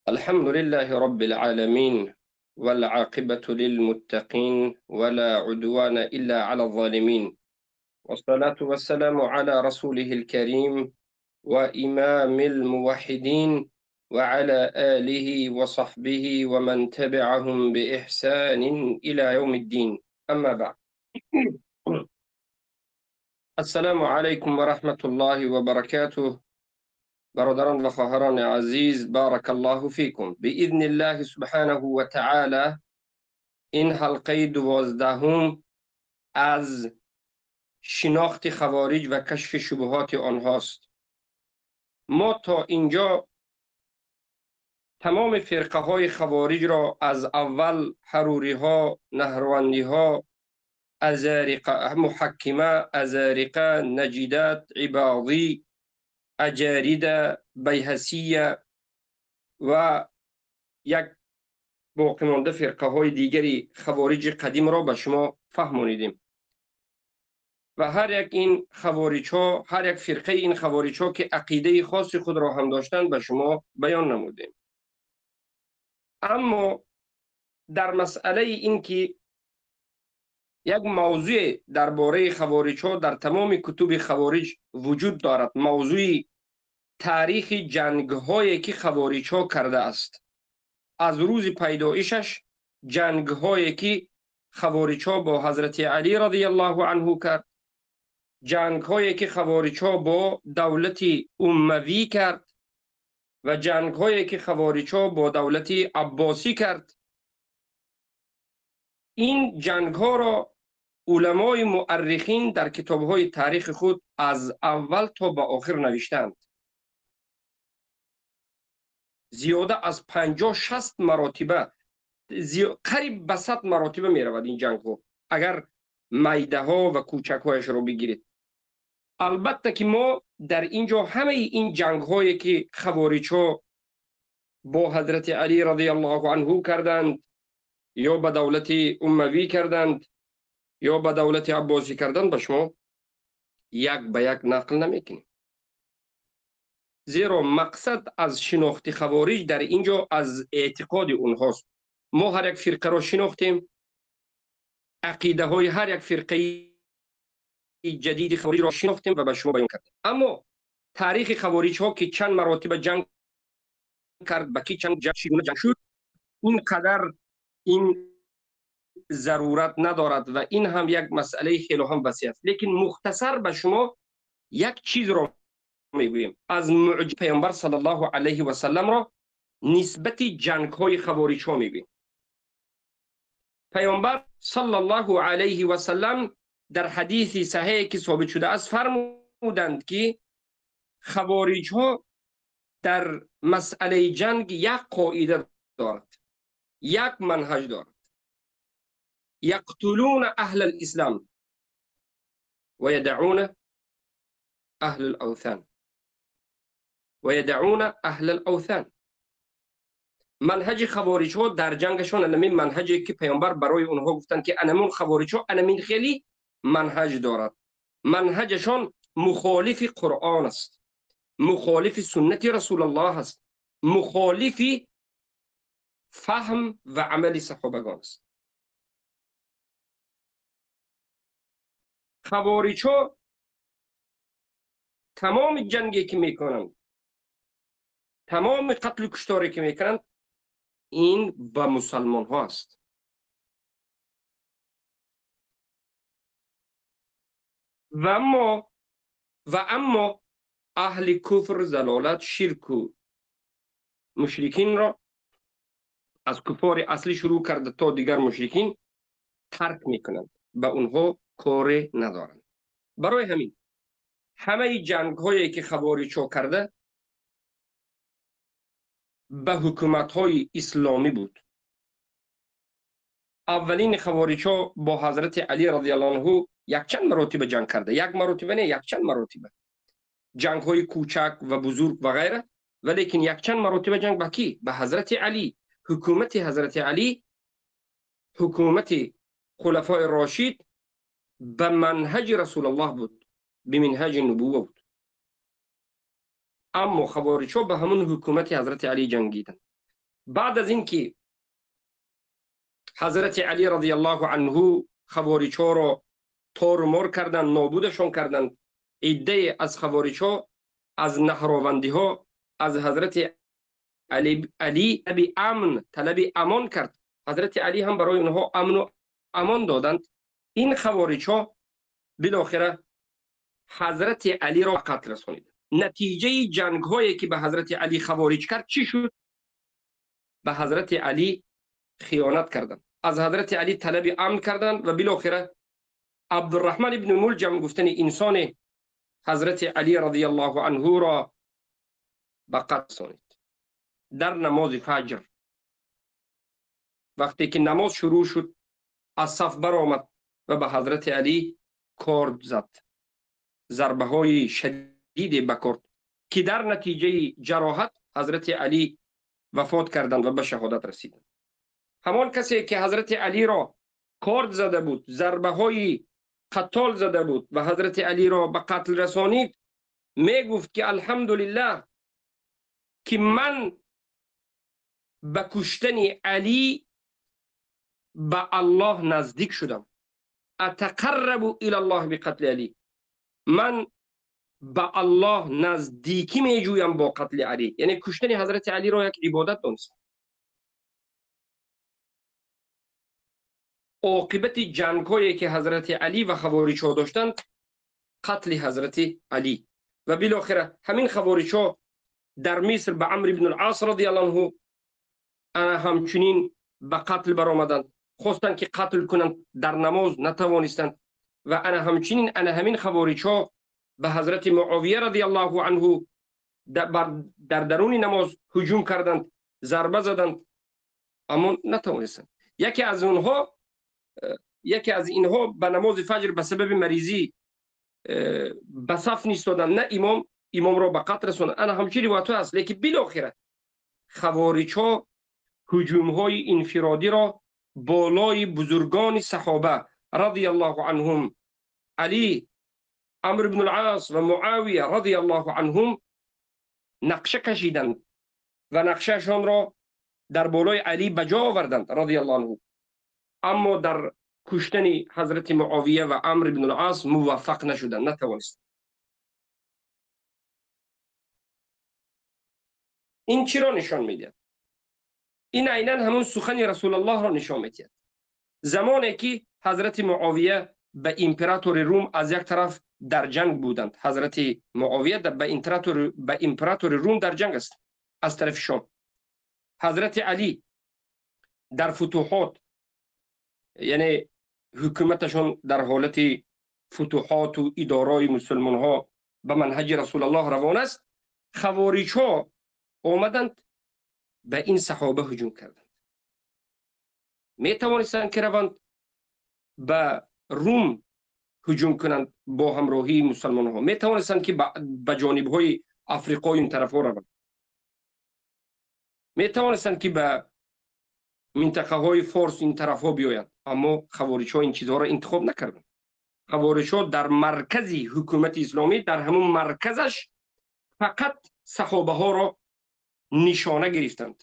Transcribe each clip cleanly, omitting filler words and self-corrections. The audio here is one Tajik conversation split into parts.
الحمد لله رب العالمين والعاقبة للمتقين ولا عدوان إلا على الظالمين والصلاة والسلام على رسوله الكريم وإمام الموحدين وعلى آله وصحبه ومن تبعهم بإحسان إلى يوم الدين. أما بعد، السلام عليكم ورحمة الله وبركاته. برادران و خواهران عزیز، بارک الله فیکم. باذن الله سبحانه و تعالی این حلقه 12 از شناخت خوارج و کشف شبهات آنهاست. ما تا اینجا تمام فرقه های خوارج را از اول حروری ها، نهروندی ها، ازارقه، محکمه، ازارقه، نجیدات، عباضی، اجاریده، بیهسیه و یک باقی مانده فرقه های دیگری خوارج قدیم را به شما فهمانیدیم و هر یک این خوارج ها، هر یک فرقه این خوارج ها که عقیده خاص خود را هم داشتند به شما بیان نمودیم. اما در مسئله این که یک موضوع درباره خوارج ها در تمام کتب خوارج وجود دارد، موضوع تاریخ جنگ هایی که خوارج ها کرده است، از روز پیدایشش جنگ هایی که خوارج ها با حضرت علی رضی الله عنه کرد، جنگ هایی که خوارج ها با دولت اموی کرد و جنگ هایی که خوارج ها با دولت عباسی کرد. این جنگ ها را علمای مؤرخین در کتاب های تاریخ خود از اول تا به آخر نوشتند. زیاده از 50-60 مراتبه، قریب به 100 مراتبه می رود این جنگ ها اگر میده ها و کوچک هایش را بگیرید. البته که ما در اینجا همه این جنگ هایی که خوارج ها با حضرت علی رضی الله عنه کردند یا به دولت اموی کردند یا به دولت عباسی کردند به شما یک به یک نقل نمیکنیم، زیرا مقصد از شناخت خوارج در اینجا از اعتقاد اونهاست. ما هر یک فرقه را شناختیم، عقیده های هر یک فرقه جدید خوارج را شناختیم و به شما بیان کردیم. اما تاریخ خوارج ها که چند مراتب جنگ کرد، به کی چند جنگ شد، این قدر این ضرورت ندارد و این هم یک مسئله خیلی هم وسیع است. لیکن مختصر به شما یک چیز را میگوییم از معجزه پیامبر صلی الله علیه و سلم را نسبت جنگ های خوارج ها میگوییم. پیامبر صلی الله علیه و سلم در حدیث صحیح که ثابت شده است فرمودند که خوارج ها در مسئله جنگ یک قاعده دارد، یک منهج دارد. یقتلون اهل الاسلام و یدعون اهل الاوثان و یدعون اهل الاوثان. منهج خوارج ها در جنگشون انمین منهجی که پیامبر برای اونها گفتند که انمون خوارج ها انمین خیلی منهج دارد. منهجشان مخالف قرآن است، مخالف سنت رسول الله است، مخالف فهم و عمل صحابگان است. خوارج ها تمام جنگی که میکنند، تمام قتل و کشتاری که میکنند، این با مسلمان ها است. و اما اهل کفر، ضلالت، شرک و مشرکین را از کفار اصلی شروع کرده تا دیگر مشرکین ترک میکنند، به اونها کار ندارند. برای همین همه جنگ هایی که خوارج ها کرده به حکومت های اسلامی بود. اولین خوارج ها با حضرت علی رضی الله عنه یک چند مراتب جنگ کرده، یک مراتب نه، یک چند مراتب جنگ های کوچک و بزرگ و غیره، ولیکن یک چند مراتب جنگ با کی؟ به حضرت علی. حکومت حضرت علی، حکومت خلفای راشد به منهج رسول الله بود، به منهج نبوه بود. اما خوارج ها به همون حکومت حضرت علی جنگیدند. Баъд аз ин ки ҳазрати Алӣ радиаллоҳу анҳу хавориҷҳоро торумор карданд, нобудашон карданд, иддае аз хавориҷҳо, аз наҳровандиҳо аз ҳазрати Алӣ талаби амн, талаби амон кард. Ҳазрати Алӣ ҳам барои онҳо амну амон доданд. Ин хавориҷҳо билохира ҳазрати Алиро қатл расониданд. Натиҷаи ҷангҳое ки ба ҳазрати Алӣ хавориҷ кард чӣ шуд? Ба ҳазрати Алӣ хиёнат карданд, аз ҳазрати Алӣ талаби амн карданд ва билохира Абдурраҳман ибни Мулҷам гуфтани инсоне ҳазрати Алӣ радиаллоҳу анҳуро ба қатл расонид. Дар намози фаҷр вақте ки намоз шурӯъ шуд, аз саф баромад ва ба ҳазрати Алӣ корд зад, зарбаҳои шадиде ба корд, ки дар натиҷаи ҷароҳат ҳазрати Алӣ вафот карданд ва ба шаҳодат расиданд. Ҳамон касе ки ҳазрати Алиро корд зада буд, зарбаҳои қаттол зада буд ва ҳазрати Алиро ба қатл расонид, мегуфт ки алҳамдулиллаҳ ки ман ба куштани Алӣ ба Аллоҳ наздик шудам. Атақаррабу илаллоҳ биқатли Алӣ, ман ба Аллоҳ наздикӣ меҷӯям бо қатли Алӣ. Яъне куштани ҳазрати Алиро як ибодат донист. Оқибати ҷангҳое ки ҳазрати Алӣ ва хавориҷҳо доштанд, қатли ҳазрати Алӣ ва билохира ҳамин хавориҷҳо дар Миср ба Амр ибн ал-Ас радиаллоҳу анҳу ана ҳамчунин ба қатл баромаданд, хостанд ки қатл кунанд, дар намоз натавонистанд ва ана ҳамчунин ана ҳамин хавориҷҳо ба ҳазрати Муовия радиаллоҳу анҳу дар даруни намоз ҳуҷум карданд, зарба заданд, аммо натавонистанд. Яке аз онҳо, яке аз инҳо ба намози фаҷр ба сабаби маризӣ ба саф нистоданд, на имом, имомро ба қатл расонданд. Ана ҳамчун ривоятҳо аст, лекин билохира хавориҷҳо ҳуҷумҳои инфиродиро болои бузургони саҳоба радиаллоҳу анҳум, Алӣ, Амр ибн ал-Ас ва Муавия радиаллоҳу анҳум нақша кашиданд ва нақшаашонро дар болои Алӣ ба ҷо оварданд радиаллоҳу анҳу. Аммо дар куштани ҳазрати Муовия ва Амр ибн ал-Ас муваффақ нашуданд, натавонистанд. Ин чиро нишон медиҳад? Ин айнан ҳамон сухани Расулаллоҳро нишон медиҳад. Замоне ки ҳазрати Муовия ба императори Рум аз як тараф дар ҷанг буданд, ҳазрати Муовия ба императори Рум дар ҷанг аст аз тарафи Шом. Ҳазрати Алӣ дар футуҳот, яъне ҳукуматашон дар ҳолати футуҳоту идораи мусулмонҳо ба манҳаҷи Расулаллоҳ равон аст, хавориҷҳо омаданд ба ин саҳоба ҳуҷум карданд. Метавонистанд ки раванд ба Рум ҳуҷум кунанд бо ҳамроҳии мусалмонҳо, метавонистанд ки ба ҷонибҳои Африқои ин тарафҳо раванд, метавонистанд ки ба минтақаҳои форс ин тарафҳо биёянд, аммо хавориҷҳо ин чизҳоро интихоб накарданд. Хавориҷҳо дар маркази ҳукумати исломӣ, дар ҳамон марказаш фақат саҳобаҳоро нишона гирифтанд,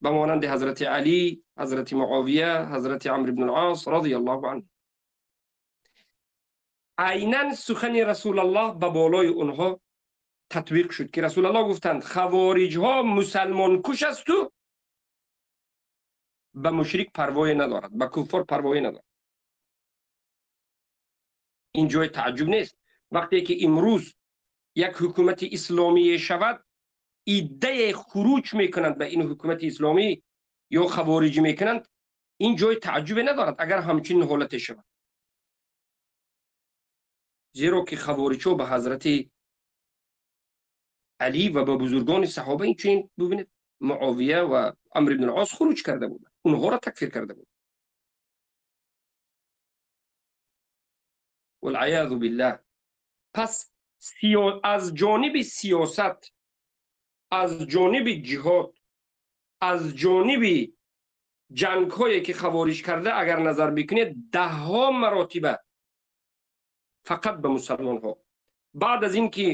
ба монанди ҳазрати Алӣ, ҳазрати Муовия, ҳазрати Амр ибн ал-Ас радиаллоҳу анҳу. Айнан сухани Расулаллоҳ ба болои онҳо татбиқ шуд ки Расулаллоҳ гуфтанд хавориҷҳо мусалмонкуш асту ба мушрик парвое надорад, ба куффор парвое надорад. Ин ҷои тааҷҷуб нест. Вақте ки имрӯз як ҳукумати исломие шавад, иддае хуруҷ мекунанд ба ин ҳукумати исломӣ ё хавориҷӣ мекунанд, ин ҷои тааҷҷубе надорад агар ҳамчунин ҳолате шавад. Зеро ки хавориҷҳо ба ҳазрати Алӣ ва ба бузургони саҳоба инчунин бубинед, Муовия ва Амр ибн ал-Ос хуруҷ карда буданд, онҳоро такфир карда буданд. Валъаязу биллаҳ. Пас аз ҷониби сиёсат, аз ҷониби ҷиҳод, аз ҷониби ҷангҳое ки хавориҷ карда агар назар бикунед, даҳҳо маротиба фақат ба мусалмонҳо. Баъд аз ин ки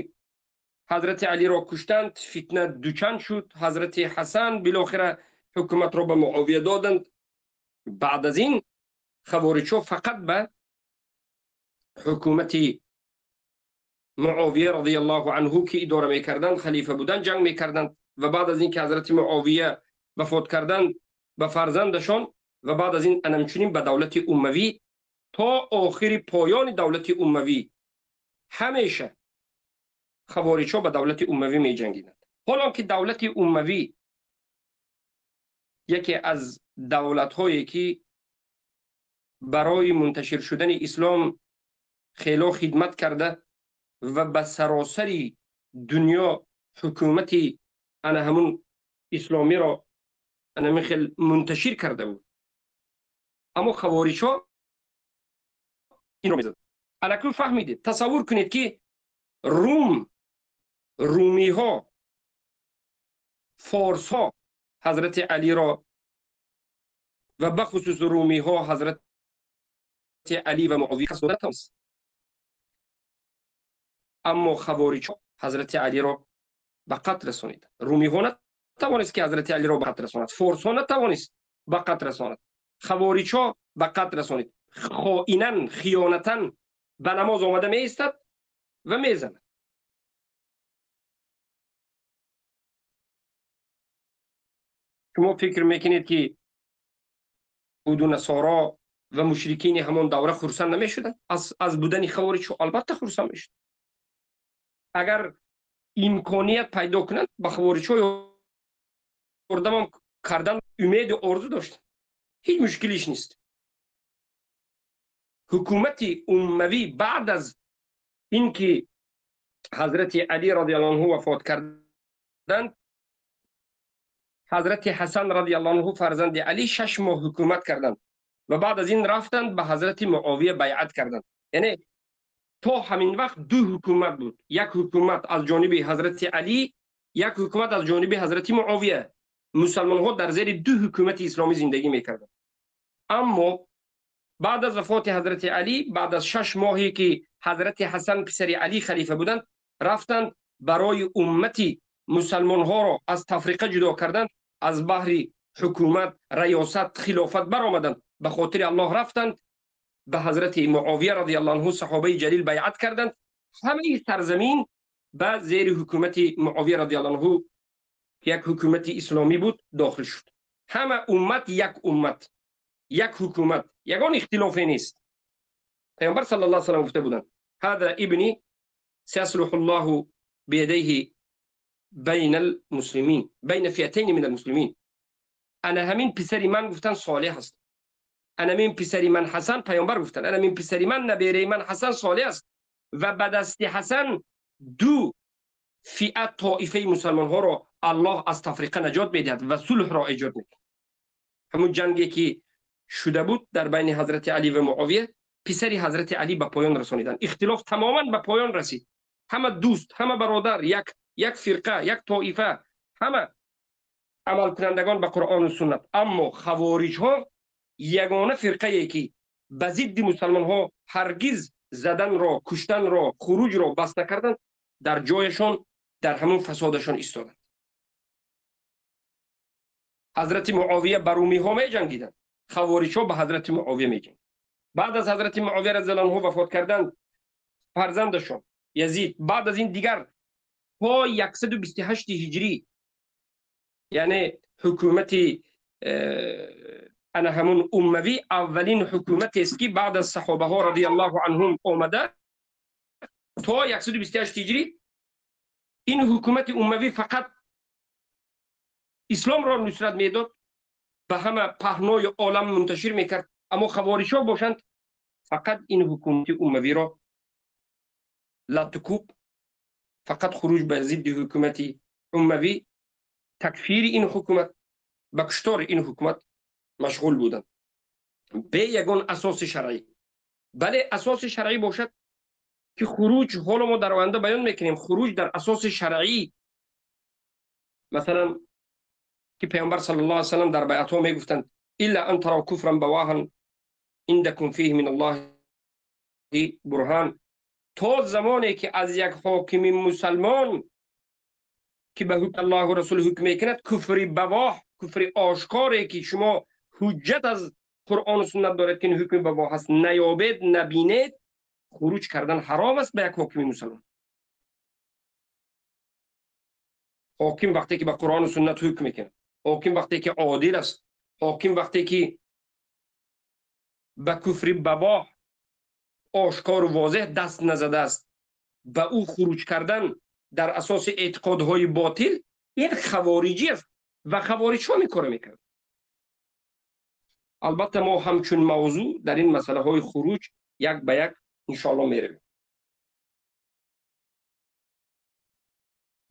ҳазрати Алиро куштанд, фитна дучанд шуд. Ҳазрати Ҳасан билохира ҳукуматро ба Муовия доданд. Баъд аз ин хавориҷҳо фақат ба ҳукумати Муовия радиаллоҳу анҳу, ки идора мекарданд, халифа буданд, ҷанг мекарданд. Ва баъд аз ин ки ҳазрати Муовия вафот карданд, ба фарзандашон ва баъд аз ин ҳамчунин ба давлати Умавӣ то охири поёни давлати Умавӣ ҳамеша хавориҷҳо ба давлати Умавӣ меҷангиданд. Ҳоло ки давлати Умавӣ яке аз давлатҳое ки барои мунташир шудани ислом хело хидмат карда ва ба саросари дунё ҳукумати ана ҳамун исломиро ана хел мунташир карда буд, аммо хавориҷҳо инро мезаданд. Алакун фаҳмидед, тасаввур кунед, ки Рум, румиҳо, форсҳо ҳазрати Алиро ва бахусус румиҳо ҳазрати Али ва Муовия қасд натавонист, аммо хавориҷҳо ҳазрати Алиро ба қатл расониданд. Румиҳо натавонист, ки ҳазрати Алиро ба қатл расонад, форсҳо натавонист ба қатл расонад, хавориҷҳо ба қатл расонид. Хоинан, хиёнатан ба намоз омада меистад ва мезанад. Шумо фикр мекунед, ки ҳуду насоро ва мушрикини ҳамон давра хурсанд намешуданд аз будани хавориҷҳо? Албатта, хурсанд мешуд. Агар имконият пайдо кунанд, ба хавориҷҳо ёрдамам кардан умеду орзу доштанд. Ҳеҷ мушкилиш нест. Ҳукумати Уммавӣ баъд аз ин ки ҳазрати Али радиаллоҳу анҳу вафот карданд, ҳазрати Ҳасан радиаллоҳу анҳу, фарзанди Али, 6 моҳ ҳукумат карданд ва баъд аз ин рафтанд, ба ҳазрати Муовия байъат карданд. Яъне то ҳамин вақт ду ҳукумат буд: як ҳукумат аз ҷониби ҳазрати Алӣ, як ҳукумат аз ҷониби ҳазрати Муовия. Мусалмонҳо дар зери ду ҳукумати исломӣ зиндагӣ мекарданд. Аммо баъд аз вафоти ҳазрати Алӣ, баъд аз 6 моҳе ки ҳазрати Ҳасан, писари Алӣ, халифа буданд, рафтанд, барои уммати мусалмонҳоро аз тафриқа ҷудо карданд, аз баҳри ҳукумат, раёсат, хилофат баромаданд. Ба хотири Аллоҳ рафтанд, ба ҳазрати Муовия радиаллоҳу анҳу, саҳобаи ҷалил, байъат карданд. Ҳамаи сарзамин ба зери ҳукумати Муовия радиаллоҳу анҳу, ки як ҳукумати исломӣ буд, дохил шуд. Ҳама уммат як уммат, як ҳукумат, ягон ихтилофе нест. Паёмбар саллаллоҳу алайҳи васаллам гуфта буданд: «هذا ابني سيصلح الله بيديه بين المسلمين، بين فئتين من المسلمين». Ана ҳамин писари ман, гуфтан, солеҳ аст. Ана ҳамин писари ман Ҳасан, паёмбар гуфтанд, ана ҳамин писари ман, набераи ман Ҳасан солеҳ аст ва ба дасти Ҳасан ду фиат, тоифаи мусалмонҳоро Аллоҳ аз тафриқа наҷот медиҳад ва сулҳро эҷод мекунад. Ҳамун ҷанге ки шуда буд дар байни ҳазрати Алӣ ва Муовия, писари ҳазрати Алӣ ба поён расониданд. Ихтилоф тамоман ба поён расид. Ҳама дӯст, ҳама бародар, як фирқа, як тоифа, ҳама амалкунандагон ба Қуръону суннат. Аммо хавориҷҳо ягона фирқае ки ба зидди мусалмонҳо ҳаргиз заданро, куштанро, хуруҷро бас накарданд, дар ҷояшон, дар ҳамун фасодашон истоданд. Ҳазрати Муовия ба румиҳо меҷангиданд, хавориҷҳо ба ҳазрати Муовия меҷангид. Баъд аз ҳазрати Муовия разиаллоҳу анҳу вафот карданд, фарзандашон Язид, баъд аз ин дигар то 128 ҳиҷрӣ, яъне ҳукумати ана ҳамун Уммавӣ аввалин ҳукуматест, ки баъд аз саҳобаҳо радиаллоҳу анҳум омада, то 128 ҳиҷрӣ ин ҳукумати Уммавӣ фақат исломро нусрат медод, ба ҳама паҳнои олам мунташир мекард. Аммо хавориҷҳо бошанд, фақат ин ҳукумати Уммавиро латукуб, фақат хуруҷ ба зидди ҳукумати Уммавӣ, такфири ин ҳукумат, ба куштори ин ҳукумат машғул буданд бе ягон асоси шаръӣ. Бале, асоси шаръӣ бошад, ки хуруҷ, ҳоло мо дар оянда баён мекунем, хуруҷ дар асоси шаръӣ, масалан, ки паёмбар саллаллоҳу алайҳи васаллам дар байъатҳо мегуфтанд: «إلا أن تروا كفرا بواحا عندكم فيه من الله برهان». То замоне ки аз як ҳокими мусалмон ки ба ҳукми Аллоҳ ва Расул ҳукм мекунад, куфри бавоҳ, куфри ошкоре ки шумо ҳуҷҷат аз Қуръон ва суннат доред ки ин ҳукми бавоҳ аст, наёбед, набинед, хуруҷ кардан ҳаром аст ба як ҳокими мусулмон. Ҳоким вақте ки ба Қуръон ва суннат ҳукм мекунад, ҳоким вақте ки одил аст, ҳоким вақте ки ба куфри бавоҳ ошкор ва возеҳ даст назадааст, ба ӯ хуруҷ кардан дар асоси эътиқодҳои ботил, ин хавориҷӣ аст ва хавориҷҳо ин корро мекарданд. Албатта мо ҳамчун мавзӯъ дар ин масъалаҳои хуруҷ як ба як иншоаллоҳ меравем.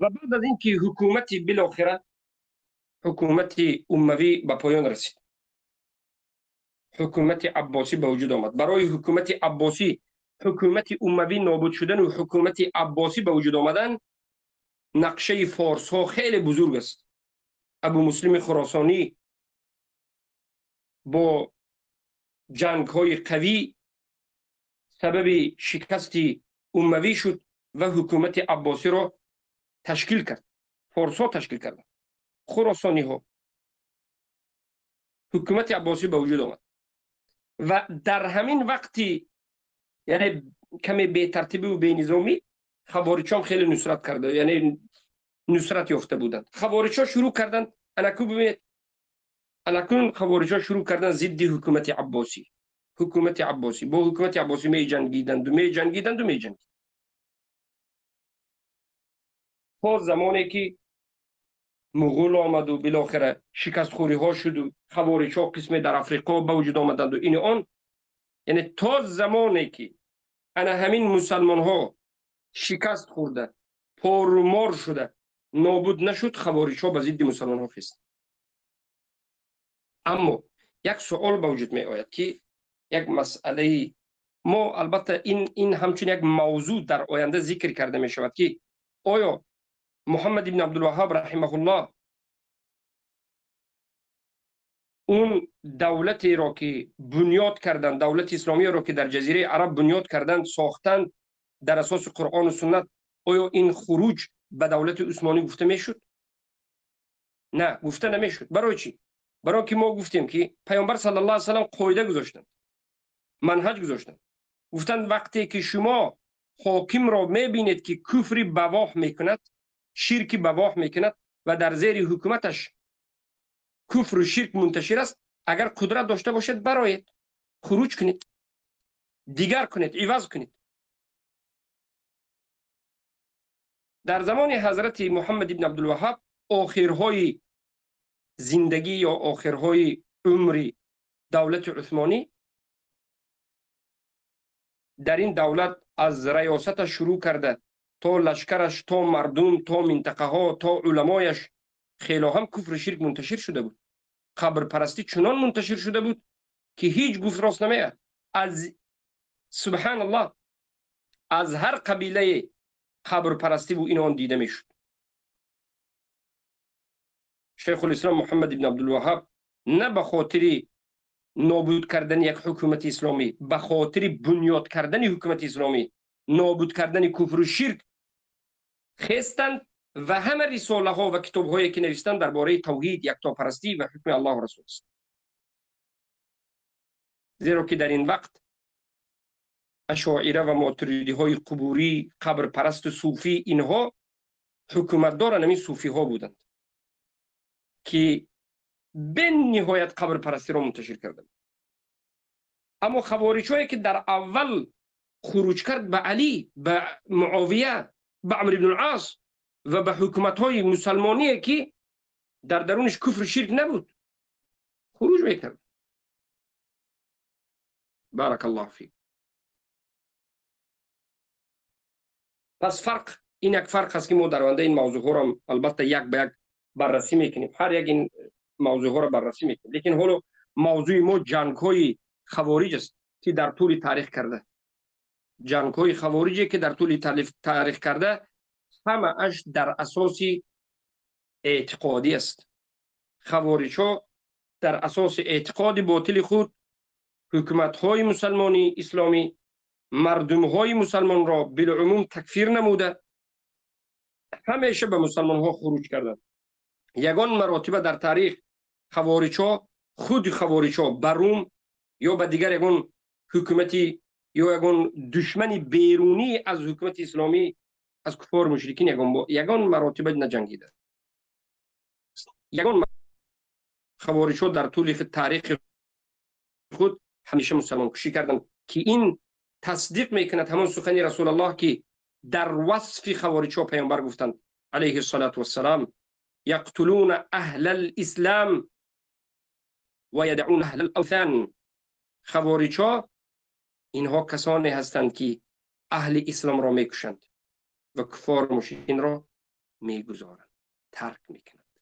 Ва баъд аз ин ки ҳукумати билохира ҳукумати умавӣ ба поён расид, ҳукумати аббосӣ ба вуҷуд омад. Барои ҳукумати аббосӣ, ҳукумати умавӣ нобуд шудан ва ҳукумати аббосӣ ба вуҷуд омадан, нақшаи форсҳо хеле бузург аст. Абу Муслими Хуросонӣ бо ҷангҳои қавӣ сабаби шикасти умавӣ шуд ва ҳукумати аббосиро ташкил кард. Форсҳо ташкил карданд, хуросониҳо. Ҳукумати аббосӣ ба вуҷуд омад ва дар ҳамин вақти, яъне каме бетартибӣ ва бенизомӣ, хавориҷҳо хеле нусрат карда, яъне нусрат ёфта буданд. Хавориҷҳо шурӯъ карданд, анаку бибинед, анакун хавориҷҳо шурӯъ карданд зидди ҳукумати аббосӣ. Ҳукумати аббосӣ бо ҳукумати аббосӣ меҷангиданду меҷангиданду меҷангиданд то замоне ки муғул омаду билохира шикастхӯриҳо шуду хавориҷҳо қисме дар Африқо ба вуҷуд омаданду ини он, яъне то замоне ки ана ҳамин мусалмонҳо шикаст хӯрда, порумор шуда, нобуд нашуд, хавориҷҳо ба зидди мусалмонҳо хестанд. Аммо як суол ба вуҷуд меояд ки як масъалаи мо, албатта ин ҳамчун як мавзӯъ дар оянда зикр карда мешавад ки оё Муҳаммад ибн Абдулваҳҳоб раҳимаҳуллоҳ он давлатеро ки бунёд карданд, давлати исломиеро ки дар ҷазираи араб бунёд карданд, сохтанд дар асоси Қуръону суннат, оё ин хуруҷ ба давлати усмонӣ гуфта мешуд? На, гуфта намешуд. Барои чӣ? Барои ки мо гуфтем ки Паёмбар саллаллоҳу алайҳи васаллам қоида гузоштанд, манҳаҷ гузоштанд. Гуфтанд вақте ки шумо ҳокимро мебинед ки куфри бавоҳ мекунад, ширки бавоҳ мекунад ва дар зери ҳукуматаш куфру ширк мунташир аст, агар қудрат дошта бошед, бароед, хуруҷ кунед, дигар кунед, иваз кунед. Дар замони ҳазрати Муҳаммад ибн Абдулваҳҳоб охирҳои зиндагӣ ё охирҳои умри давлати Усмонӣ, дар ин давлат аз раёсаташ шурӯъ карда то лашкараш, то мардум, то минтақаҳо, то уламояш хело ҳам куфру ширк мунташир шуда буд. Қабрпарастӣ чунон мунташир шуда буд ки ҳеҷ гуфт рост намеяд. Аз субҳаналлоҳ, аз ҳар қабилае қабрпарастӣ ин он дида мешуд. Шайхулислом Муҳаммад ибн Абдулваҳҳоб на ба хотири нобуд кардани як ҳукумати исломӣ, ба хотири бунёд кардани ҳукумати исломӣ, нобуд кардани куфру ширк хестанд ва ҳама рисолаҳо ва китобҳое ки навиштанд дар бораи тавҳид, яктопарастӣ ва ҳукми Аллоҳу Расул аст. Зеро ки дар ин вақт ашоира ва мотуридиҳои қубурӣ, қабрпарасту суфӣ, инҳо ҳукуматдоран ҳамин суфиҳо буданд ки бениҳоят қабрпарастиро мунташир карданд. Аммо хавориҷҳое ки дар аввал хуруҷ кард ба Алӣ, ба Муовия, ба Амр ибн ал-Ос ва ба ҳукуматҳои мусалмоние ки дар дарунаш куфру ширк набуд, хуруҷ мекард. Баракаллоҳу фик. Пас фарқ ин як фарқ аст ки мо дар оянда ин мавзӯъҳоро албатта як ба як баррасӣ мекунем, ҳар як ин мавзӯъҳоро баррасӣ мекунем. Лекин ҳоло мавзӯи мо ҷангҳои хавориҷ аст ки дар тӯли таърих карда, ҷангҳои хавориҷе ки дар тӯли таърих карда ҳамааш дар асоси эътиқодӣ аст. Хавориҷҳо дар асоси эътиқоди ботили худ ҳукуматҳои мусалмонӣ исломӣ, мардумҳои мусалмонро билумум такфир намуда, ҳамеша ба мусалмонҳо хуруҷ карданд. Ягон маротиба дар таърих хавориҷҳо, худи хавориҷҳо ба Рум ё ба дигар ягон ҳукумати ё ягон душмани берунӣ аз ҳукумати исломӣ, аз куффор мушрикин ягон маротиба наҷангида. Ягон хавориҷҳо дар тӯли таърихи худ ҳамеша мусалмонкушӣ карданд, ки ин тасдиқ мекунад ҳамон сухани Расулаллоҳ, ки дар васфи хавориҷҳо паёмбар гуфтанд алайҳи ссалоту вассалам: яқтулуна аҳлал ислам ва ядъуна аҳлал авсан. Хавориҷҳо инҳо касоне ҳастанд, ки аҳли исломро мекушанд ва куффор мушрикинро мегузоранд, тарк мекунанд,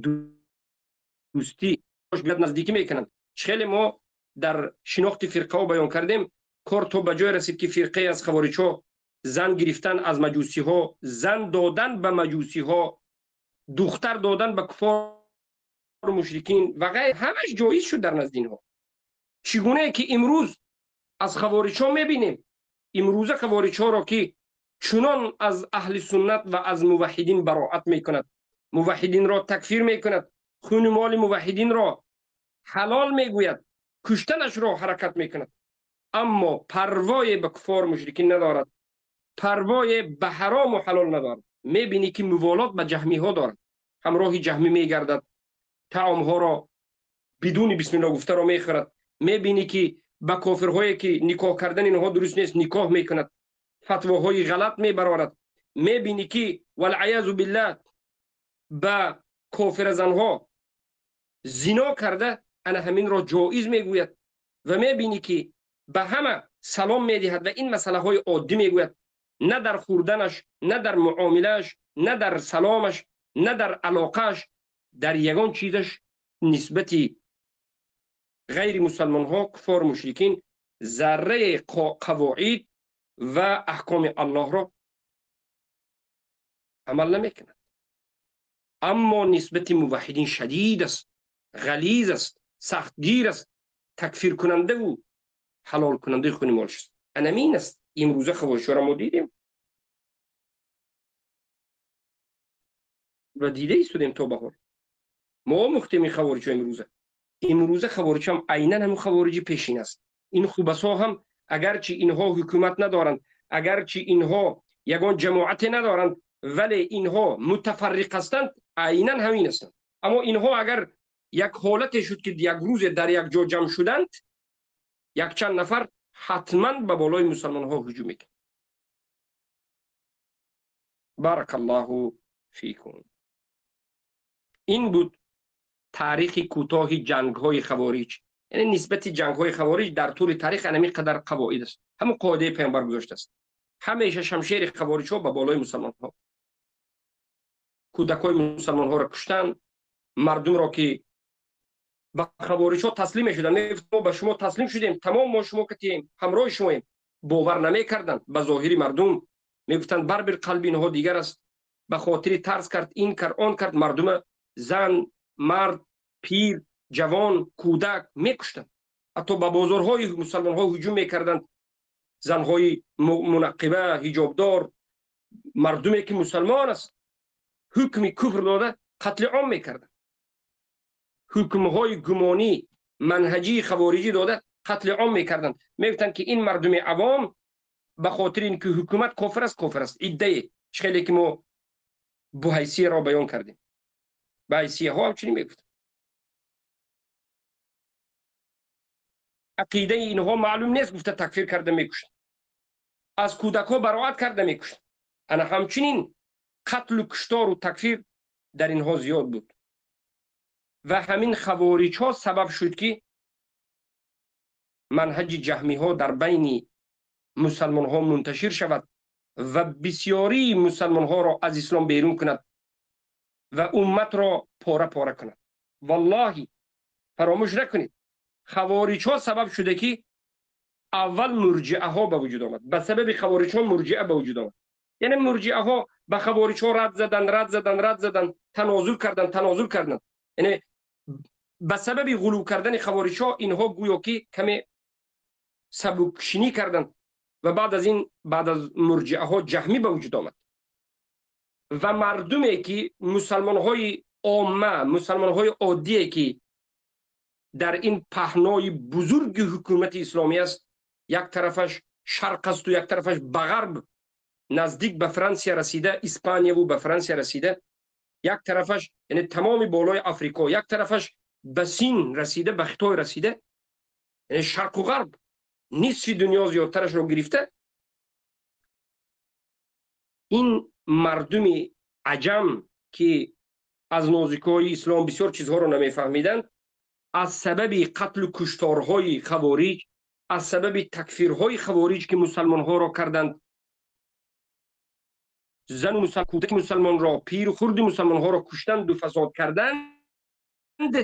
дӯстӣ биёд наздикӣ мекунанд. Хеле мо дар шинохти фирқаҳо баён кардем, кор то ба ҷое расид, ки фирқае аз хавориҷҳо зан гирифтан аз маҷусиҳо, зан додан ба маҷусиҳо, духтар додан ба куффор мушрикин ва ғайр, ҳамаш ҷоиз шуд дар назди инҳо. Чӣ гунае ки имрӯз аз хавориҷҳо мебинем, имрӯза хавориҷҳоро, ки чунон аз аҳли суннат ва аз муваҳҳидин бароат мекунад, муваҳҳидинро такфир мекунад, хуни моли муваҳҳидинро ҳалол мегӯяд, куштанашро ҳаракат мекунад, аммо парвое ба куффор мушрикин надорад, парвое ба ҳарому ҳалол надорад. Мебинӣ ки муволот ба ҷаҳмиҳо дорад, ҳамроҳи ҷаҳмӣ мегардад, таомҳоро бидуни бисмилло гуфтаро мехӯрад. Мебинӣ ки ба кофирҳое ки никоҳ кардан инҳо дуруст нест никоҳ мекунад, фатвоҳои ғалат мебарорад. Мебинӣ ки валъаязу биллаҳ ба кофиразанҳо зино карда ана ҳаминро ҷоиз мегӯяд ва мебинӣ ки ба ҳама салом медиҳад ва ин масъалаҳои оддӣ мегӯяд. На дар хӯрданаш, на дар муомилааш, на дар саломаш, на дар алоқааш, дар ягон чизаш нисбати ғайри мусалмонҳо, куффор мушрикин зарраи қавоид ва аҳкоми Аллоҳро амал намекунад. Аммо нисбати муваҳҳидин шадид аст, ғализ аст, сахтгир аст, такфиркунандаву ҳалолкунандаи хуни молш аст. Анамин аст. Имрӯза хавориҷҳоро мо дидем ва дида истодем то ба ҳол. Мо омӯхтем ин хавориҷҳо имрӯза. Имрӯза хавориҷ ҳам айнан ҳамин хавориҷи пешин аст. Ин хубасо ҳам агарчи инҳо ҳукумат надоранд, агарчи инҳо ягон ҷамоате надоранд, вале инҳо мутафарриқ ҳастанд, айнан ҳамин ҳастанд. Аммо инҳо агар як ҳолате шуд, ки як рӯзе дар як ҷо ҷамъ шуданд, якчанд нафар ҳатман ба болои мусалмонҳо ҳуҷум мекунанд. Баракаллоҳу фикум. Ин буд таърихи кӯтоҳи ҷангҳои хавориҷ. Яъне нисбати ҷангҳои хавориҷ дар тӯли таърих ҳамин қадар қавоид аст. Ҳамон қоидаи паёмбар гузоштааст. Ҳамеша шамшери хавориҷҳо ба болои мусалмонҳо, кӯдакҳои мусалмонҳоро куштанд, мардумро ки ба хавориҷҳо таслим мешуданд, мегуфтанд мо ба шумо таслим шудем, тамом мо шумо катием, ҳамроҳи шумоем. Бовар намекарданд ба зоҳири мардум, мегуфтанд барбир қалби инҳо дигар аст. Ба хотири тарс кард, ин кард, он кард, мардума зан, мард, пир, ҷавон, кӯдак мекуштанд. Ҳатто ба бозорҳои мусалмонҳо ҳуҷум мекарданд. Занҳои мунаққиба, ҳиҷобдор, мардуме ки мусалмон аст, ҳукми куфр дода қатли ом мекарданд. Ҳукмҳои гумонӣ, манҳаҷии хавориҷӣ дода қатли ом мекарданд. Мегуфтанд ки ин мардуми авом ба хотири ин ки ҳукумат кофир аст, кофир аст. Иддае чӣ хеле ки мо буҳайсияро баён кардем, баҳайсияҳо ҳамчунин мегуфтанд. Ақидаи инҳо маълум нест, гуфта такфир карда мекуштанд, аз кӯдакҳо бароат карда мекуштанд. Ана ҳамчунин қатлу куштору такфир дар инҳо зиёд буд ва ҳамин хавориҷҳо сабаб шуд, ки манҳаҷи ҷаҳмиҳо дар байни мусалмонҳо мунташир шавад ва бисёрии мусалмонҳоро аз ислом берун кунад ва умматро пора пора кунад. Валлоҳи фаромӯш накунед, хавориҷҳо сабаб шуда ки аввал мурҷиаҳо ба вуҷуд омад. Ба сабаби хавориҷҳо мурҷиа ба вуҷуд омад. Яъне мурҷиаҳо ба хавориҷҳо рад задан, рад задан, рад задан, танозул кардан, танозул кардан. Яъне ба сабаби ғулув кардани хавориҷҳо инҳо гӯё ки каме сабукшинӣ карданд ва баъд аз ин, баъд аз мурҷиаҳо ҷаҳмӣ ба вуҷуд омад. Ва мардуме ки мусалмонҳои омма, мусалмонҳои оддие ки дар ин паҳнои бузурги ҳукумати исломӣ аст, як тарафаш шарқ асту як тарафаш ба ғарб наздик ба Франсия расида, Испанияву ба Франсия расида, як тарафаш яъне тамоми болои Африко, як тарафаш ба Син расида, ба Хитой расида, яъне шарқу ғарб нисфи дунё зиёдтарашро гирифта. Ин мардуми аҷам ки аз нозикҳои ислом бисёр чизҳоро намефаҳмиданд, аз сабаби қатлу кушторҳои хавориҷ, аз сабаби такфирҳои хавориҷ ки мусалмонҳоро карданд, зану кӯдаки мусалмонро, пиру хурди мусалмонҳоро куштанду фасод карданд,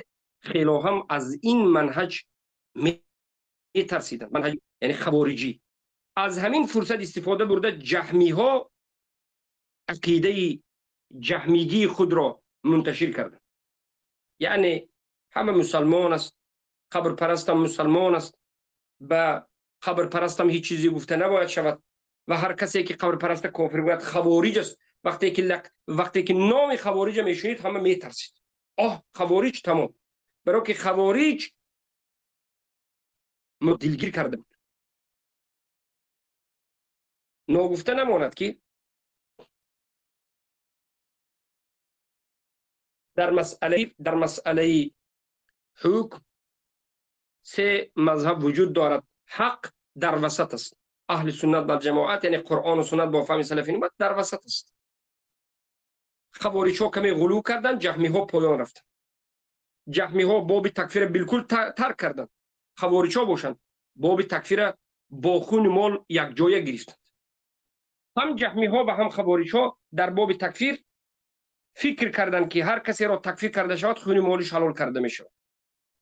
хело ҳам аз ин манҳаҷ метарсиданд, манҳаҷ яъне хавориҷӣ. Аз ҳамин фурсат истифода бурда ҷаҳмиҳо ақидаи ҷаҳмигии худро мунташир карданд. Яъне ҳама мусалмон аст, қабрпарастам мусалмон аст, ба қабрпарастам ҳеҷ чизе гуфта набояд шавад ва ҳар касе ки қабрпараста кофир гӯяд хавориҷ аст. Вақте ки номи хавориҷа мешунид, ҳама метарсид. Оҳ, хавориҷ, тамом. Баро ки хавориҷ дилгир карда буд. Ногуфта намонад ки дар масъалаи ҳукм се мазҳаб вуҷуд дорад. Ҳақ дар васат аст. Аҳли суннат вал ҷамоат, яъне Қуръону суннат бо фаҳми салафи уммат дар васат аст. Хавориҷҳо каме ғулӯ карданд, ҷаҳмиҳо поён рафтанд. Ҷаҳмиҳо боби такфира билкул тарк карданд. Хавориҷҳо бошанд боби такфира бо хуни мол якҷоя гирифтанд. Ҳам ҷаҳмиҳо ва ҳам хавориҷҳо дар боби такфир фикр карданд ки ҳар касеро такфир карда шавад, хуни молиш ҳалол карда мешавад.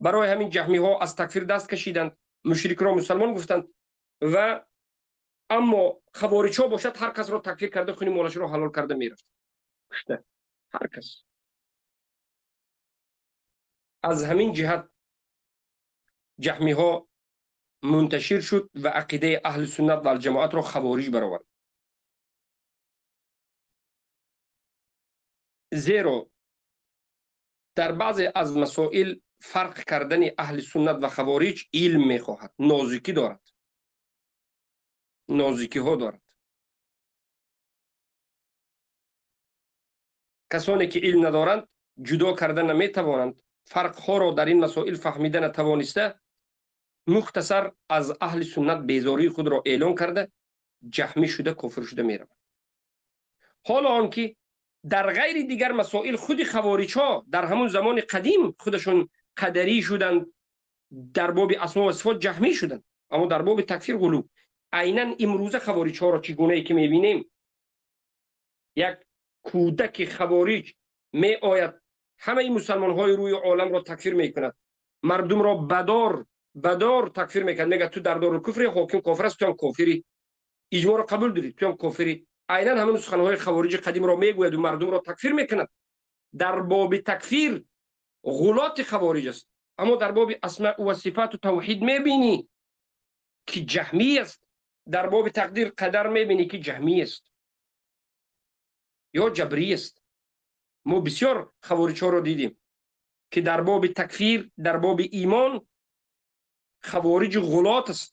Барои ҳамин ҷаҳмиҳо аз такфир даст кашиданд, мушрикро мусалмон гуфтанд ва аммо хавориҷҳо бошад ҳар касро такфир карда хуни молашро ҳалол карда мерафт. Кушта ҳар кас. Аз ҳамин ҷиҳат ҷаҳмиҳо мунташир шуд ва ақидаи аҳли суннат вал ҷамоатро хавориҷ баровард. Зеро дар баъзе аз масоил фарқ кардани аҳли суннат ва хавориҷ илм мехоҳад, нозикӣ дорад, нозикиҳо дорад. Касоне ки илм надоранд ҷудо карда наметавонанд, фарқҳоро дар ин масоил фаҳмида натавониста, мухтасар аз аҳли суннат безории худро эълон карда, ҷаҳмӣ шуда, кофир шуда мераванд. Ҳоло он ки дар ғайри дигар масоил худи хавориҷҳо дар ҳамон замони қадим худашон қадарӣ шуданд, дар боби асмо ва сифот ҷаҳмӣ шуданд, аммо дар боби такфир ғулӯ. Айнан имрӯза хавориҷҳоро чӣ гунае ки мебинем, як кӯдаки хавориҷ меояд, ҳамаи мусалмонҳои рӯи оламро такфир мекунад, мардумро бадор такфир мекунад, мегӯяд ту дар дорулкуфри, ҳоким кофир аст, ту ҳам кофирӣ, иҷмоъро қабул дорӣ, ту ҳам кофирӣ. Айнан ҳамин суханҳои хавориҷи қадимро мегӯяду мардумро такфир мекунад. Дар боби такфир ғулоти хавориҷ аст, аммо дар боби асмау ва сифату тавҳид мебинӣ ки ҷаҳмӣ аст, дар боби тақдир қадар мебинӣ ки ҷаҳмӣ аст ё ҷабрӣ аст. Мо бисёр хавориҷҳоро дидем ки дар боби такфир, дар боби имон хавориҷи ғулот аст,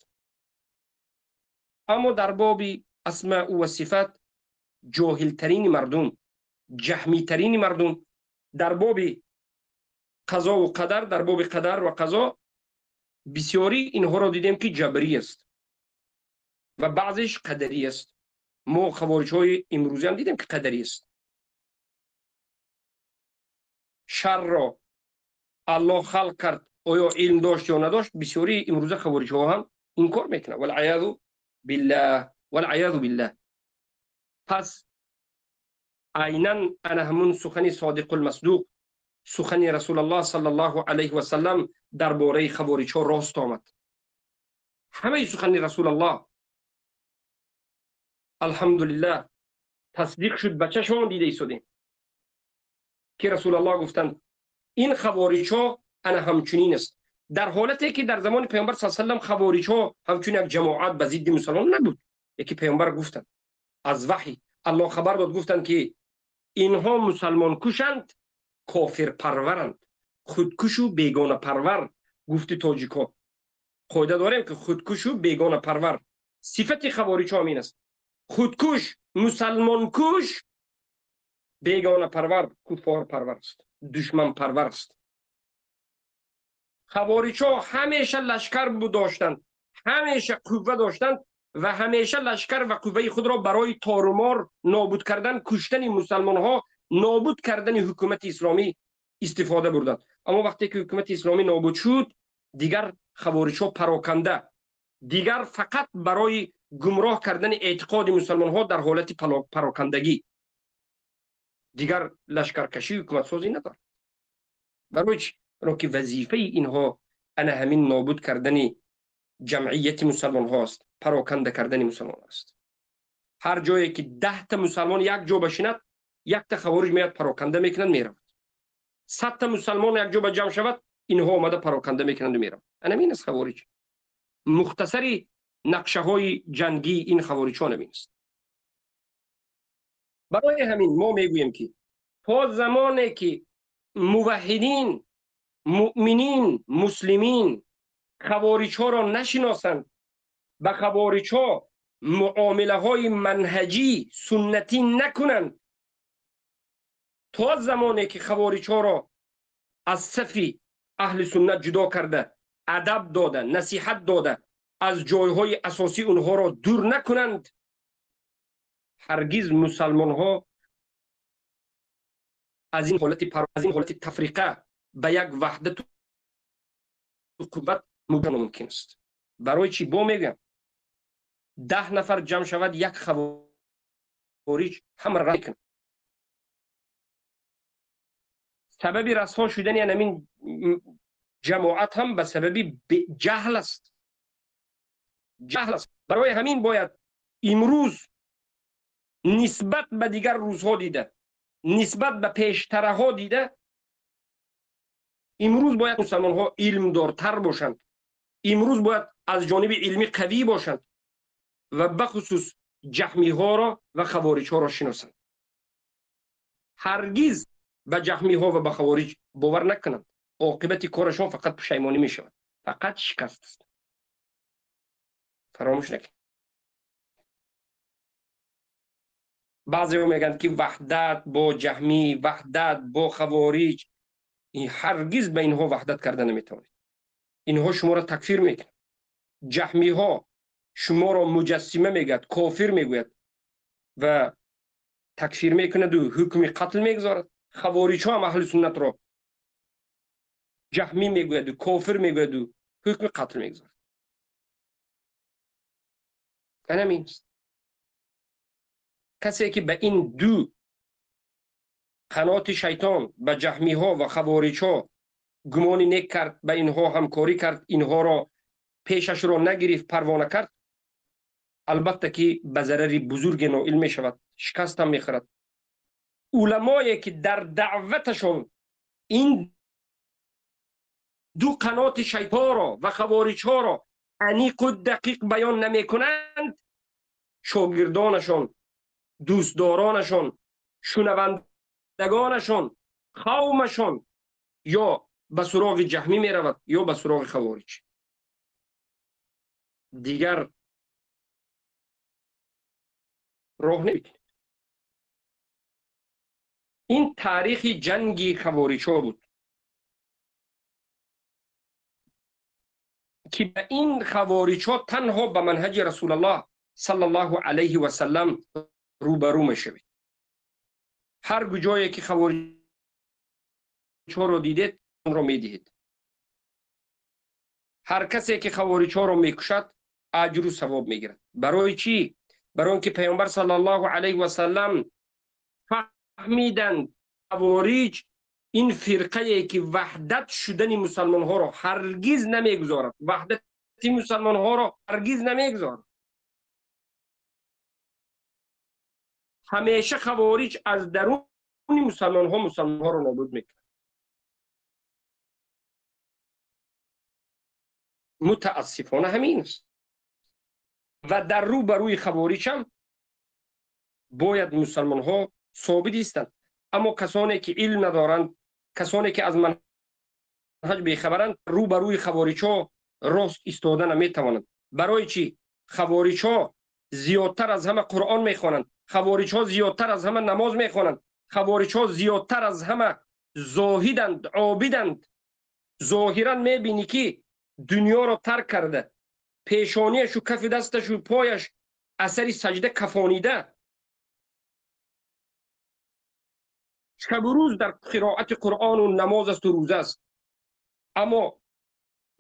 аммо дар боби асмау ва сифат ҷоҳилтарини мардум, ҷаҳмитарини мардум, дар боби қазову қадар, дар боби қадар ва қазо бисёрӣ инҳоро дидем ки ҷабрӣ аст ва баъзеш қадарӣ аст. Мо хавориҷҳои имрӯзӣ ҳам дидем ки қадарӣ аст. Шарро Аллоҳ халқ кард, оё илм дошт ё надошт? Бисёрии имрӯза хавориҷҳо ҳам инкор мекунанд. Валъаязу биллаҳ, валъаязу биллаҳ. Пас айнан ана ҳамун сухани содиқулмасдуқ, сухани Расулаллоҳ саллаллоҳу алайҳи васаллам дар бораи хавориҷҳо рост омад. Ҳамаи сухани Расулаллоҳ алҳамдулиллаҳ тасдиқ шуд, ба чашмон дида истодем ки Расулаллоҳ гуфтанд ин хавориҷҳо ана ҳамчунин аст. Дар ҳолате ки дар замони Паёмбар саллаллоҳу алайҳи васаллам хавориҷҳо ҳамчун як ҷамоат ба зидди мусалмон набуд, яке Паёмбар гуфтанд аз ваҳй Аллоҳ хабар дод, гуфтанд ки Инҳо мусалмонкушанд, кофирпарваранд, худкушу бегонапарвар. Гуфти тоҷикҳо қоида дорем, ки худкушу бегонапарвар. Сифати хавориҷҳо ҳамин аст: худкуш, мусалмонкуш, бегонапарвар, куффорпарвар аст, душманпарвар аст. Хавориҷҳо ҳамеша лашкар доштанд, ҳамеша қувва доштанд ва ҳамеша лашкар ва қувваи худро барои торумор нобуд кардан, куштани мусалмонҳо, нобуд кардани ҳукумати исломӣ истифода бурданд. Аммо вақте ки ҳукумати исломӣ нобуд шуд, дигар хавориҷҳо пароканда, дигар фақат барои гумроҳ кардани эътиқоди мусалмонҳо дар ҳолати парокандагӣ, дигар лашкаркашӣ, ҳукуматсозӣ надорад. Барои чӣ? Барои ки вазифаи инҳо ана ҳамин нобуд кардани ҷамъияти мусалмонҳо аст, пароканда кардани мусалмон аст. Ҳар ҷое ки 10та мусалмон як ҷо башинад, якта хавориҷ меяд, пароканда мекунад, меравад. 100та мусалмон як ҷо ба ҷамъ шавад, инҳо омада пароканда мекунанду меравад. Ана ҳамин аст хавориҷ. Мухтасари нақшаҳои ҷангии ин хавориҷҳо ҳамин аст. Барои ҳамин мо мегӯем, ки то замоне ки муваҳҳидин, муъминин, муслимин хавориҷҳоро нашиносанд, ба хавориҷҳо муомилаҳои манҳаҷӣ, суннатӣ накунанд, то замоне ки хавориҷҳоро аз сафи аҳли суннат ҷудо карда, адаб дода, насиҳат дода, аз ҷойҳои асосӣ онҳоро дур накунанд, ҳаргиз мусалмонҳо аз ин ҳолати тафриқа ба як ваҳдату қувват мумкин аст. Барои чӣ? Бо мегӯям, 10 нафар ҷамъ шавад, як хавориҷ ҳамаро рад мекунад. Сабаби расво шудани ҳамин ҷамоат ҳам ба сабаби ҷаҳл аст, ҷаҳл аст. Барои ҳамин бояд имрӯз нисбат ба дигар рӯзҳо дида, нисбат ба пештараҳо дида, имрӯз бояд мусалмонҳо илмдортар бошанд, имрӯз бояд аз ҷониби илмӣ қавӣ бошанд ва бахусус ҷаҳмиҳоро ва хавориҷҳоро шиносанд. Ҳаргиз ба ҷаҳмиҳо ва ба хавориҷ бовар накунанд. Оқибати корашон фақат пушаймонӣ мешавад, фақат шикаст аст. Фаромӯш накунед, баъзеҳо мегӯянд, ки ваҳдат бо ҷаҳмӣ, ваҳдат бо хавориҷ. Ҳаргиз ба инҳо ваҳдат карда наметавонед. Инҳо шуморо такфир мекунанд. Ҷаҳмиҳо шуморо муҷассима мегӯяд, кофир мегӯяд ва такфир мекунаду ҳукми қатл мегузорад. Хавориҷҳо ҳам аҳли суннатро ҷаҳмӣ мегӯяду кофир мегӯяду ҳукми қатл мегузорад. Ҳамин касе ки ба ин ду қаноти шайтон, ба ҷаҳмиҳо ва хавориҷҳо гумони нек кард, ба инҳо ҳамкорӣ кард, инҳоро пешашро нагирифт, парво накард, албатта ки ба зарари бузурге ноил мешавад, шикастам мехӯрад. Уламое ки дар даъваташон ин ду қаноти шайтонро ва хавориҷҳоро аниқу дақиқ баён намекунанд, шогирдонашон, дӯстдоронашон, шунавандагонашон, қавмашон ё ба суроғи ҷаҳмӣ меравад, ё ба суроғи хавориҷ. Дигар роҳ намекунед. Ин таърихи ҷанги хавориҷҳо буд, ки ба ин хавориҷҳо танҳо ба манҳаҷи Расулаллоҳ саллаллоҳу алайҳи васаллам рӯбарӯ мешавед. Ҳар куҷое ки хавориҷҳоро дидед, онро медиҳед. Ҳар касе ки хавориҷҳоро мекушад, аҷру савоб мегирад. Барои чӣ? Барои он ки Паёмбар саллаллоҳу алайҳи васаллам фаҳмиданд, хавориҷ ин фирқае ки ваҳдат шудани мусалмонҳоро ҳаргиз намегузорад, ваҳдати мусалмонҳоро ҳаргиз намегузорад. Ҳамеша хавориҷ аз даруни мусалмонҳо мусалмонҳоро нобуд мекунад. Мутаассифона, ҳамин аст. Ва дар рӯ ба рӯи хавориҷ ҳам бояд мусалмонҳо собит истанд. Аммо касоне ки илм надоранд, касоне ки аз манҳаҷ бехабаранд, рӯ ба рӯи хавориҷҳо рост истода наметавонанд. Барои чӣ? Хавориҷҳо зиёдтар аз ҳама Қуръон мехонанд, хавориҷҳо зиёдтар аз ҳама намоз мехонанд, хавориҷҳо зиёдтар аз ҳама зоҳиданд, обиданд. Зоҳиран мебинӣ ки дунёро тарк карда, пешонияшу кафи дасташу пояш асари саҷда кафонида, шабу рӯз дар қироати Қуръону намоз асту рӯза аст, аммо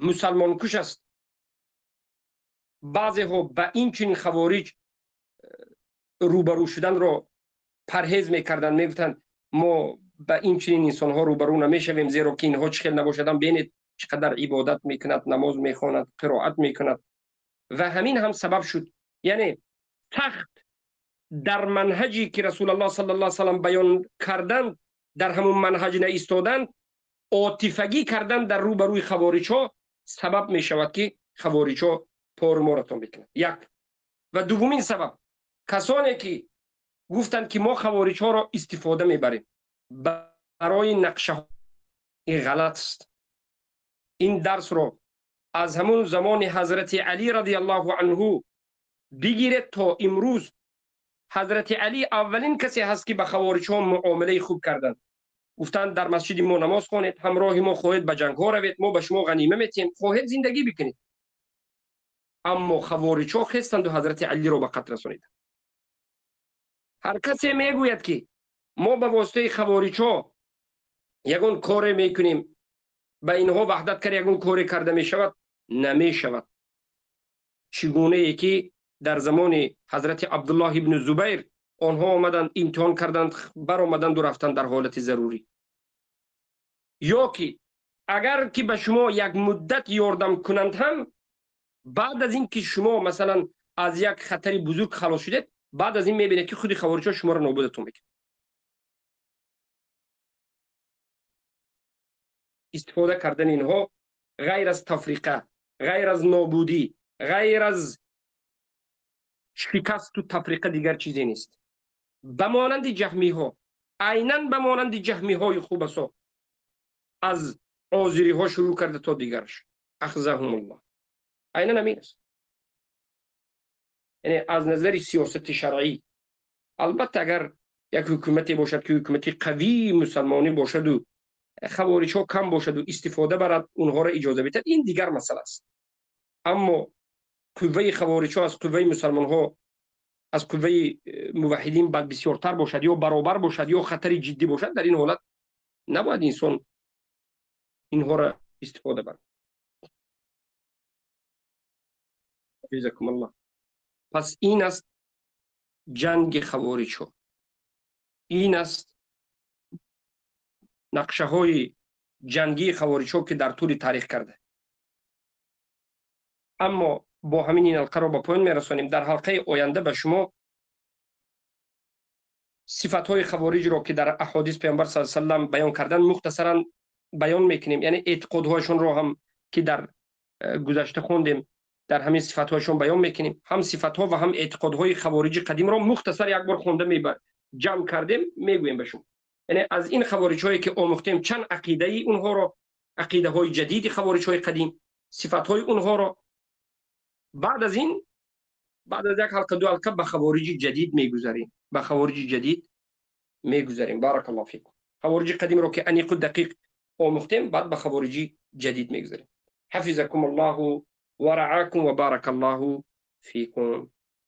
мусалмонкуш аст. Баъзеҳо ба ин чунин хавориҷ рӯбарӯ шуданро парҳез мекарданд, мегуфтанд мо ба ин чунин инсонҳо рӯбарӯ намешавем, зеро ки инҳо чӣ хел набошаданд, бинед чӣ қадар ибодат мекунад, намоз мехонад, қироат мекунад. Ва ҳамин ҳам сабаб шуд, яъне сахт дар манҳаҷе ки Расулуллоҳ саллаллоҳу алайҳи васаллам баён карданд, дар ҳамон манҳаҷ наистоданд, отифагӣ кардан дар рӯбарӯи хавориҷҳо сабаб мешавад ки хавориҷҳо порморатон бикунад. Як. Ва дуввумин сабаб, касоне ки гуфтанд ки мо хавориҷҳоро истифода мебарем барои нақшаҳо, ин ғалат аст. Ин дарсро аз ҳамун замони ҳазрати Алӣ радиаллоҳу анҳу бигиред то имрӯз. Ҳазрати Алӣ аввалин касе ҳаст ки ба хавориҷҳо муомилаи хуб карданд. Гуфтанд дар масҷиди мо намоз хонед, ҳамроҳи мо хоҳед ба ҷангҳо равед, мо ба шумо ғанима метиҳем, хоҳед зиндагӣ бикунед. Аммо хавориҷҳо хестанду ҳазрати Алиро ба қатл расониданд. Ҳар касе мегӯяд ки мо ба воситаи хавориҷҳо ягон коре мекунем, ба инҳо ваҳдат кард ягон коре карда мешавад, намешавад. Чӣ гунае ки дар замони ҳазрати Абдуллоҳ ибни Зубайр онҳо омаданд, имтиҳон карданд, баромаданду рафтанд дар ҳолати зарурӣ. Ё ки агар ки ба шумо як муддат ёрдам кунанд ҳам, баъд аз ин ки шумо масалан аз як хатари бузург халос шудед, баъд аз ин мебинед ки худи хавориҷҳо шуморо нобудатон мекунад. Истифода кардани инҳо ғайр аз тафриқа, ғайр аз нобудӣ, ғайр аз шикасту тафриқа дигар чизе нест. Ба монанди ҷаҳмиҳо, айнан ба монанди ҷаҳмиҳои хубасо аз озириҳо шурӯъ карда то дигараш. Ахзаҳумуллоҳ. Айнан ҳамин аст. Яъне аз назари сиёсати шаръӣ, албатта агар як ҳукумате бошад ки ҳукумати қавии мусалмонӣ бошаду хавориҷҳо кам бошаду истифода барад, онҳоро иҷоза бидиҳад, ин дигар масъала аст. Аммо қувваи хавориҷҳо аз қувваи мусалмонҳо, аз қувваи муваҳҳидин бад бисёртар бошад ё баробар бошад ё хатари ҷиддӣ бошад, дар ин ҳолат набояд инсон инҳоро истифода барад. Ҷазакумуллоҳ. Пас ин аст ҷанги хавориҷҳо, ин аст нақшаҳои ҷангии хавориҷҳо ки дар тӯли таърих карда. Аммо бо ҳамин ин ҳалқаро ба поён мерасонем. Дар ҳалқаи оянда ба шумо сифатҳои хавориҷро ки дар аҳодис Паёмбар саллаллоҳу алайҳи васаллам баён карданд мухтасаран баён мекунем, яъне эътиқодҳояшонро ҳам ки дар гузашта хондем дар ҳамин сифатҳояшон баён мекунем. Ҳам сифатҳо ва ҳам эътиқодҳои хавориҷи қадимро мухтасар як бор хонда ҷамъ кардем, мегӯем ба шумо. Яъне аз ин хавориҷҳое ки омӯхтем чанд ақидаи онҳоро, ақидаҳои ҷадиди хавориҷҳои қадим, сифатҳои онҳоро, баъд аз ин, баъд аз як ҳалқа ду ҳалқа ба хавориҷи ҷадид мегузарем, ба хавориҷи ҷадид мегузарем. Баракаллоҳу фикум. Хавориҷи қадимро ки аниқу дақиқ омӯхтем, баъд ба хавориҷи ҷадид мегузарем. Ҳафизакумуллоҳу ва раакум ва баракаллоҳу фикум.